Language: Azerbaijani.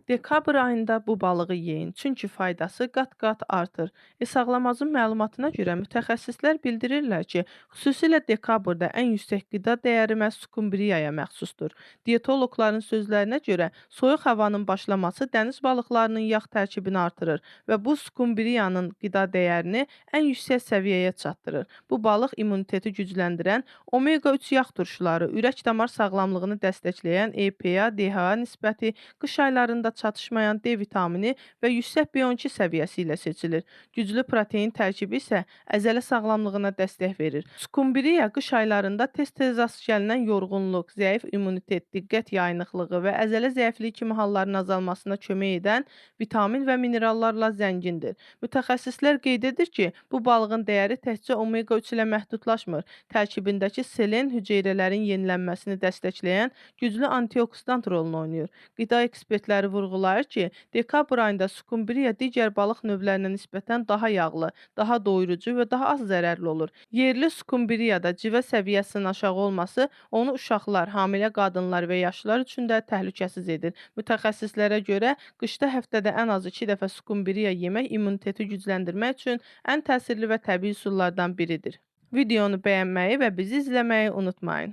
Dekabr ayında bu balığı yeyin, çünki faydası qat-qat artır. E-Sağlamazın məlumatına görə mütəxəssislər bildirirlər ki, xüsusilə dekabrda ən yüksək qida dəyəri məhz skumbriyaya məxsusdur. Diyetoloqların sözlərinə görə soyuq havanın başlaması dəniz balıqlarının yağ tərkibini artırır və bu skumbriyanın qida dəyərini ən yüksək səviyyəyə çatdırır. Bu balıq immuniteti gücləndirən omega-3 yağ turşuları, ürək-damar sağlamlığını dəstəkləyən EPA, DHA nisbəti, qış aylarında çatışmayan D vitamini və yüksək B12 səviyyəsi ilə seçilir. Güclü protein tərkibi isə əzələ sağlamlığına dəstək verir. Skumbriya qış aylarında tez-tez rast gəlinən yorğunluq, zəif immunitet, diqqət yayınıqlığı və əzələ zəifliyi kimi halların azalmasına kömək edən vitamin və minerallarla zəngindir. Mütəxəssislər qeyd edir ki, bu balığın dəyəri təkcə omega-3 ilə məhdudlaşmır. Tərkibindəki selen hüceyrələrin yenilənməsini dəstəkləyən güclü antioksidant rolunu oynayır. Qida ekspertləri vurğulayır ki, dekabr ayında skumbriya digər balıq növlərinə nisbətən daha yağlı, daha doyurucu və daha az zərərli olur. Yerli skumbriyada civə səviyyəsinin aşağı olması onu uşaqlar, hamilə qadınlar və yaşlılar üçün də təhlükəsiz edir. Mütəxəssislərə görə qışda həftədə ən az 2 dəfə skumbriya yemək immuniteti gücləndirmək üçün ən təsirli və təbii üsullardan biridir. Videonu bəyənməyi və bizi izləməyi unutmayın.